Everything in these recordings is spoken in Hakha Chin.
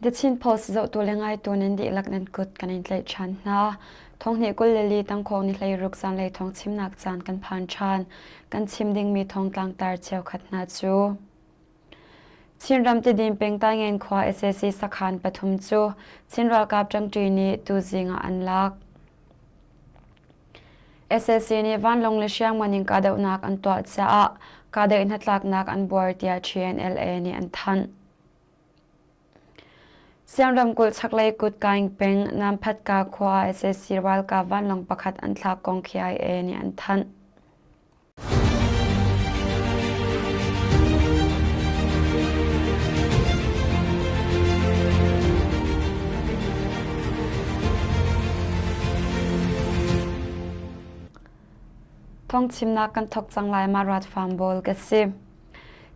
The Chin Post zohtu le ngaitu nan dihlak nan kut kan in tlaih ṭhan hna. Thonghnih 22 tangkhawng ni 16 zanlei thawng chimnak caan kan phan ṭhan. Kan chim dingmi thawngtlang tar cheukhat hna cu Chinram Tidim peng Taingen khua sac sakhan pathum cu Chin ralkap ṭangṭi nih tuzing ah an lak. Sac nih vanlawng le hriamngan in kahdohnak an tuah caah kahdaih hnatlaknak an buar tiah TNLA nih an thanh. Siang ramkulh chaklei Kutkaing peng Namphatka khua ah sac ralkap vanlawng pakhat an thlak kong KIA nih an thanh. Thawngchimnak kan thawk cang lai ma rat farm bawl ka si.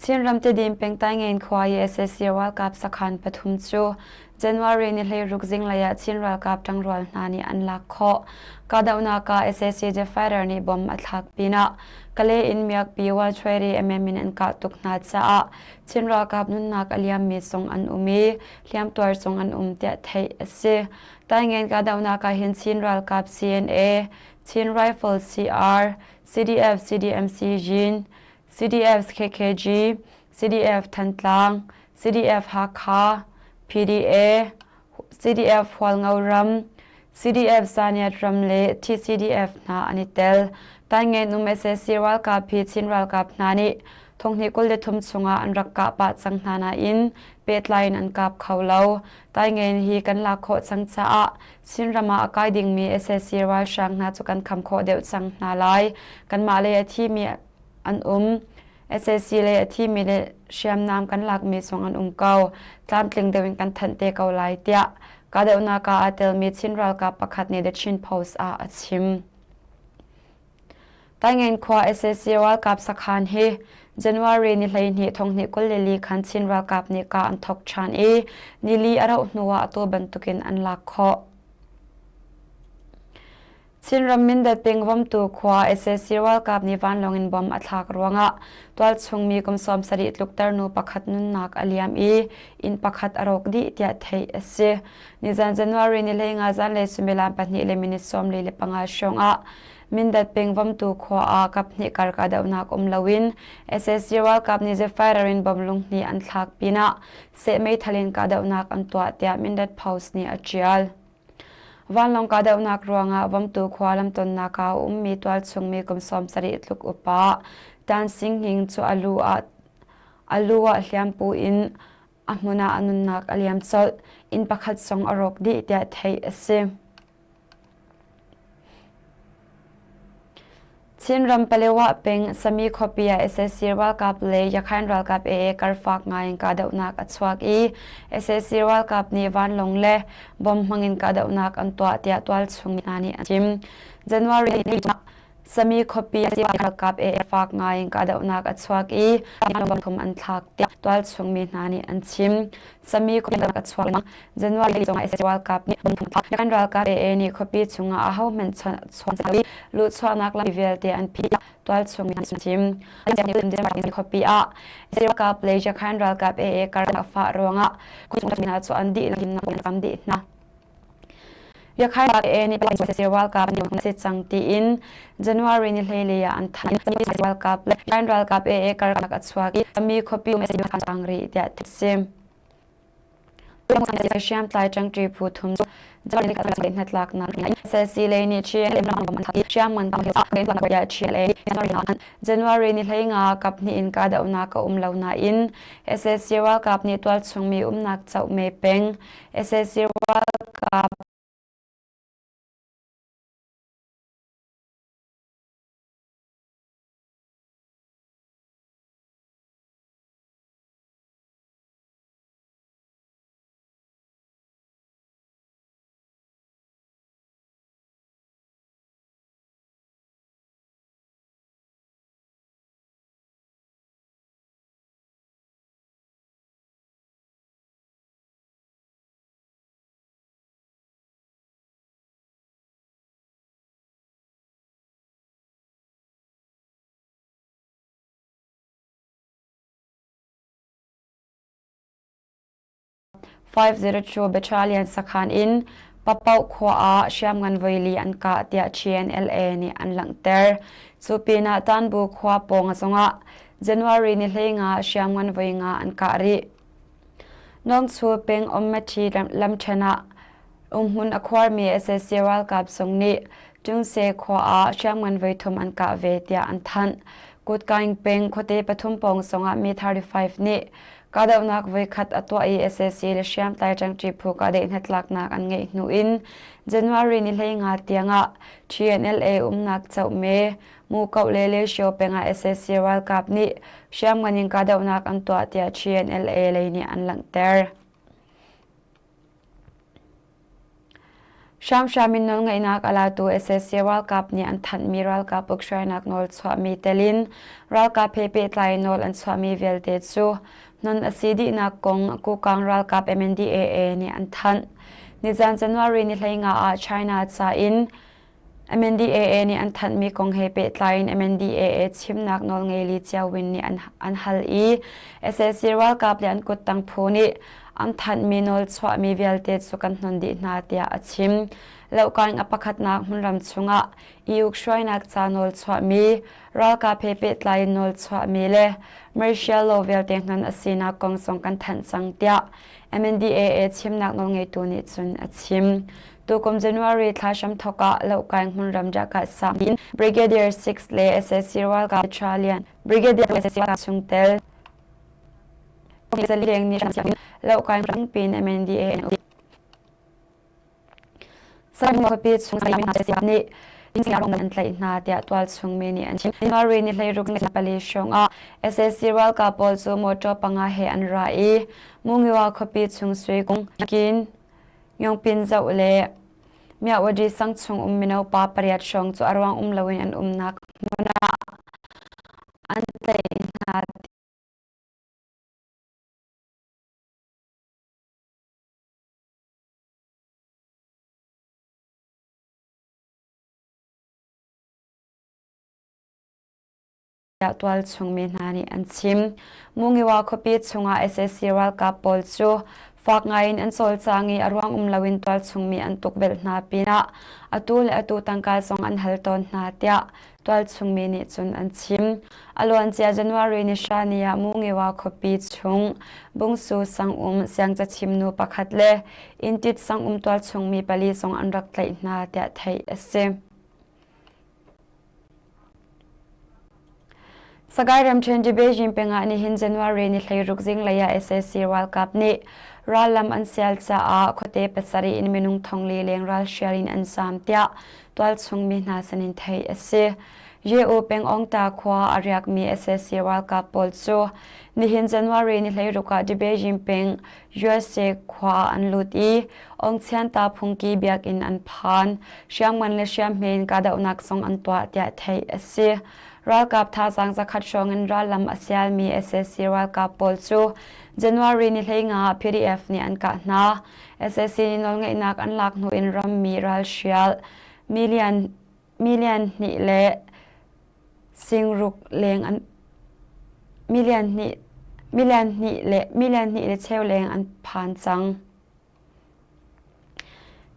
Chinram Tedim peng Taingen khua i sac ralkap sakhan pathum cu January ni 16 zinglei ah Chin ralkap ṭangrual hna nih an lak khawh. Kahdohnak ah sac Jefighter nih bomb a thlak pinah Kalay in miakpi 120 mm in an kah tuk hna caah Chin ralkap nunnak a liammi zong an um i hliamtuar zong an um tiah theih a si. Taingen kahdohnak ah hin Chin ralkap CNA, Chin Rifle CR, CDF CDMC Jin, CDF KKG, CDF Thantlang, CDF Hakha, PDA, CDF Hualngo ram, CDF Zaniat ram le TCDF hna an i tel. Taingen um sac ralkap hi Chin ralkap hna nih thonghnih 23 chungah an rak kah pah cang hna nain pehtlai in an kap kho lo. Taingen hi kan lak khawh cang caah Chinram ah a kai dingmi sac ralhrang hna cu kan kham khawh deuh cang hna lai. Kanmah lei a thimi an um. Sac lei a thimi le hriamnam kan lakmi zong an um ko. Tlamtling deuh in kan thanh te ko lai tiah kahdohnak ah aa telmi Chin ralkap pakhat nih The Chin Post ah a chim. Taingen khua sac ralkap sakhan hi January ni 12 thonghnih 24 khan Chin ralkap nih kah an thawk ṭhan i nili a rauh hnuah atu bantukin an lak khawh. Chinram Mindat peng Vomtu khua sac ralkap nih vanlawng in bomb a thlak ruangah tualchung mi kum 70 tluk tarnu pakhat nunnak a liam i inn pakhat a rawk dih tiah theih a si. Nizan January ni 15 zanlei suimilam 2 le minute 45 hrawng ah Mindat peng Vomtu khua ah kaphnih kar kahdohnak um loin sac ralkap nih Zephyr in bomb lunghnih an thlak pinah seh meithal in kahdohnak an tuah tiah Mindat Post nih a ṭial. Vanlawng kahdohnak ruangah Vomtu khua lamtonnak ah a ummi tualchung mi kum 70 tluk upa Tan Sing Hing cu a lu ah a lu ah hliampu in a hmun ah a nunnak a liam colh. Inn pakhat zong a rawk dih tiah theih a si. Chinram Palewa peng Sami khuapi ah sac ralkap le Yakhain ralkap AA karfak ngai in kahdohnak a chuak i sac ralkap nih vanlawng le bomb hmangin kahdohnak an tuah tiah tualchung hna nih an chim. January Sami khuapi ralkap AA fak ngai in kahdohnak a chuak i thum an thlak tiah tualchung mi hna nih an chim. Sami khuapi a chuak January zongah sac ralkap nih kan ralkap AA nih khuapi chungah ahohmanh chuan luhchuahnak lam vialte an phih tualchung mi an chim. Khuapi ah ralkap le Yakhan ralkap AA karlak fah ruangah khuachung hna cu an dih an dih hna. Yakhan AA nih ralkap si cang tiin January ni hleili ah an thanh. Ralkap le ralkap AA karlak a chuak i mi khuapi um rih tiah a si. Hriamtlai ṭangṭi phu thum cu hnatlaknak sac lei nih January ni 15 kaphnih in kahdohnak a um lo nain sac ralkap nih tualchung mi umnak Chohme peng sac ralkap 502 Battalion sakhan in Papauk khua ah hriamngan voili an kah tiah TNLA nih an langhter. Cu pinah Tanbu khua pawng zongah January ni 15 hriamngan voi nga an kah rih. Nawngchu peng Ommathi lamṭhen ah umhmun a khuarmi sac ralkap zung nih Tungse khua ah hriamngan voithum an kah ve tiah an thanh. Kutkaing peng khuate pathum pawng zongah mi 35 nih kahdohnak voikhat a tuah i sac le hriamtlai ṭangṭi phu kahdaih hnatlaknak an ngeih hnu in January ni 15 tiangah TNLA umnak Cohme, Mukoh le Leshio peng ah sac ralkap nih hriamngan in kahdohnak an tuah tiah TNLA lei nih an langhter. Hramhram in nawlngeihnak a latu sac ralkap nih an thanhmi ralkap ukhruainak nawl chuahmi tel in ralkap he pehtlai nawl an chuahmi vialte cu non a si dihnak kong Kukang ralkap MNDAA nih an thanh. Nizan January ni 15 ah China ca in MNDAA nih an thanhmi kong he pehtlai in MNDAA chimnak nawlngei Li Chiawin nih an, an hal i sac ralkap le an kuttang phu nih an thanhmi nawl chuahmi vialte cu kan hnon dih hna tiah a chim. Lohkaing a pakhatnak hmunram chungah EU hruainak ca nawl chuahmi, ralkap he pehtlai in nawl chuahmi le martial law vialte hnon a sinak kong zong kan thanh cang tiah MNDAA chimnak nawlngeitu nih cun a chim. Tukum January thla hramthawk ah Lohkai hmunram Jakat sang in Brigadier 6 le sac ralkap Battalion Brigadier sac ralkap chungtel leng nih Lohkai pin MNDAA Sang khuapi chung nih an tlaih hna tiah tualchung mi nih an chim. January ni 16 ni pali hrawng ah sac ralkap pawl cu motor panga he an ra i Mungiwa khuapi chung Suikung kin Myongpin zoh le Myawaddy sang chung um mino pa pariat hrawng cu a ruang um loin an umnak hmun ah an tlaih hna. Tiah tualchung mi hna nih an chim. Mungiwa khuapi chungah sac ralkap pawl cu fak ngaiin an cawlcang i a ruang um loin tualchung mi an tukvelh hna pinah atu le atu tangka zong an hal tawn hna tiah tualchung mi nih cun an chim. A luancia January ni hra ni ah Mungiwa khuapi chung Bungsu sangum siangcachim nu pakhat le Intit sangum tualchung mi pali zong an rak tlaih hna tiah theih a si. Sagaing ramṭhen Beijing peng ah nihin January ni 16 zinglei ah sac ralkap nih rallam an sial caah khuate pasarih in minung thongli leng ralhrial in an zaam tiah tualchung mi hna sinin theih a si. Ye-U peng Ongta khua a riakmi sac ralkap pawl cu nihin January ni 16 ah Beijing peng USA khua ah an lut i Ongchianta phungki biakinn an phan. Hriamngan le hriamhme in kahdohnak zong an tuah tiah theih a si. Ralkap thazaang zakhat hrawng in rallam a sialmi sac ralkap pawl cu January ni 15 ah PDF nih an kah hna. sac nih nawlngeihnak an lak hnu in rammi ralhrial million million hnih le singruk leng an million hnih million hnih le million hnih le cheu leng an phan cang.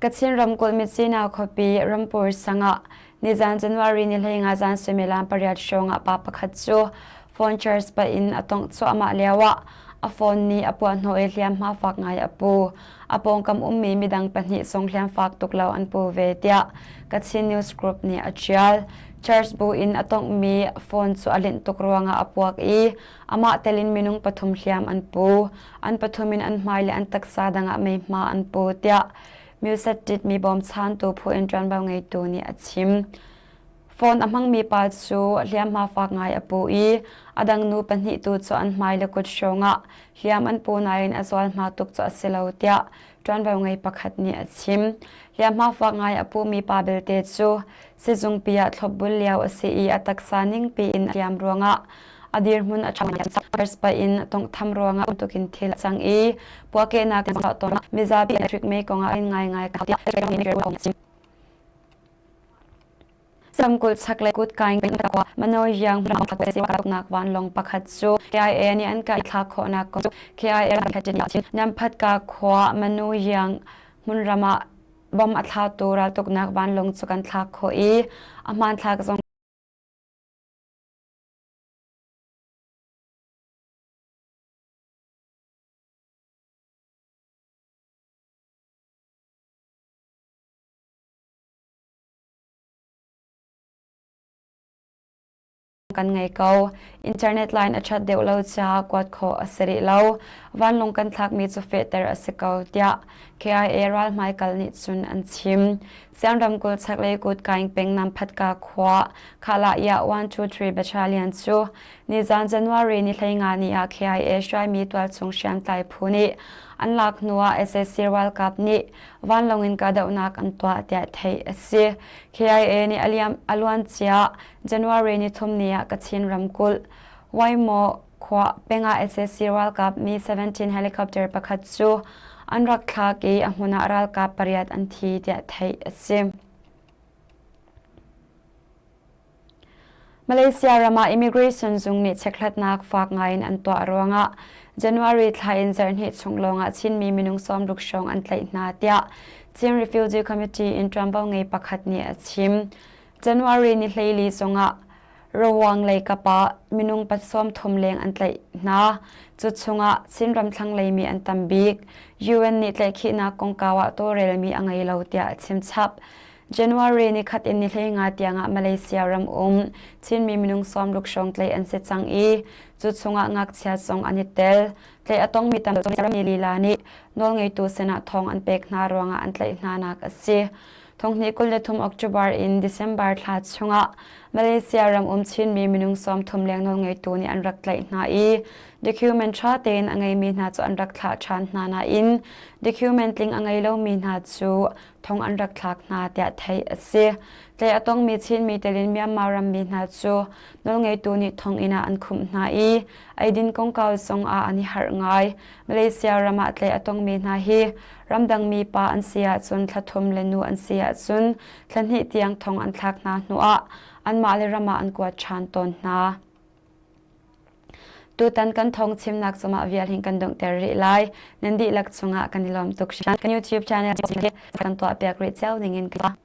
Kachin ramkulh Myitkyina khuapi Rampur sang ah nizan January ni 15 zan suimilam pariat hrawng ah pa pakhat cu phone charge pah in a tongh cuahmah lio ah a phone nih a puahhnawh i hliamhma fak ngai a pu. A pawngkam ummi midang pahnih zong hliam fak tuk lo an pu ve tiah Kachin News Group nih a ṭial. Charge bu in a tonghmi phone cu a linh tuk ruangah a puak i amah tel in minung pathum hliam an pu. An pathum in an hmai le an taksa dang ah meihma an pu tiah Myusat ṭitmi bawmchantu phu in ṭuanvo ngeitu nih a chim. Phone a hmangmi pa cu hliamhma fak ngai a pu i a dang nu pahnih tu cu an hmai le kut hrawngah hliam an pu nain a zualhma tuk cu a si lo tiah ṭuanvo ngei pakhat nih a chim. Hliamhma fak ngai a pumi pa belte cu sizungpi ah thlopbul lio a si i a taksa ningpi in a hliam ruangah a dirhmun a ṭha in tawnghtham ruangah tukin thil a cang i puahkehnak mizapi electric mei kongah ngaingai ka. Ramkulh chaklei kutkaing khua Manoyang nak vanlawng pakhat cu KIA nih an kah thlak khawhnak kong cu KIA Namphatka khua Manoyang hmunram ah bom a thlatu raltuknak vanlawng cu kan thlak khawh i a hmanthlak zong kan ngei ko. Internet line a ṭhat deuh lo caah kuat khawh a si rih lo. Vanlawng kan thlakmi cu fehter a si ko, tiah KIA ralhmaikal nih cun an chim. Siang ramkulh chaklei Kutkaing peng Namphatka khua Khalaya 123 Battalion cu nizan January ni 15 ni ah KIA hruaimi tualchung hriamtlai phu nih an lak hnuah sac ralkap nih vanlawng in kahdohnak an tuah tiah theih a si. KIA nih a liam a luancia January ni thum ni ah Kachin ramkulh Waimaw khua pengah sac ralkap Mi 17 helicopter pakhat cu an rak thlak i a hmun ah ralkap pariat an thi tiah theih a si. Malaysia ram ah immigration zung nih chekhlatnak fak ngaiin an tuah ruangah January thla in zarhhnih chung lawngah Chinmi minung 60 hrawng an tlaih hna tiah Chin Refugee Committee in ṭuanvo ngei pakhat nih a chim. January ni 14 zongah Rawang lei kap ah minung 30 leng an tlaih hna. Cu chungah Chinram thlanglei mi an tam bik. UN nih tlaihkhihnak kongkau ah tawlrelmi a ngei lo tiah a chim chap. January ni khat in ni 15 tiangah Malaysia ram um Chinmi minung 60 hrawng tlaih an si cang i cu chungah ngakchia zong an i tel. Tlaih a tongmi tam rammi lila nih nawlngeitu sinah thawng an pek hna ruangah an tlaih hna nak a si. Thonghnih 23 October in December thla chungah Malaysia ram um Chinmi minung 30 leng nawlngeitu nih an rak tlaih hna i document ṭha tein a ngeimi hna cu an rak thlah ṭhan hna nain document tling a ngei lomi hna cu thong an rak thlak hna tiah theih a si. Tlaih a tongmi Chinmi telin Myanmar rammi hna cu nawlngeitu nih thonginn ah an khumh hna i eidin kongkau zong ah an i harh ngai. Malaysia ram ah tlaih a tongmi hna hi ramdangmi pa an si ahcun thla thum le nu an si ahcun thla hnih tiang thong an thlak hna hnuah anmah le ram ah an kuat ṭhan tawn hna. Tutan kan thawng chimnak cungah vial hin kan donghter rih lai. Nan dihlak cungah kan i lawm tuk hringhran. Kan YouTube channel kan tuah piak rih cio dingin ka.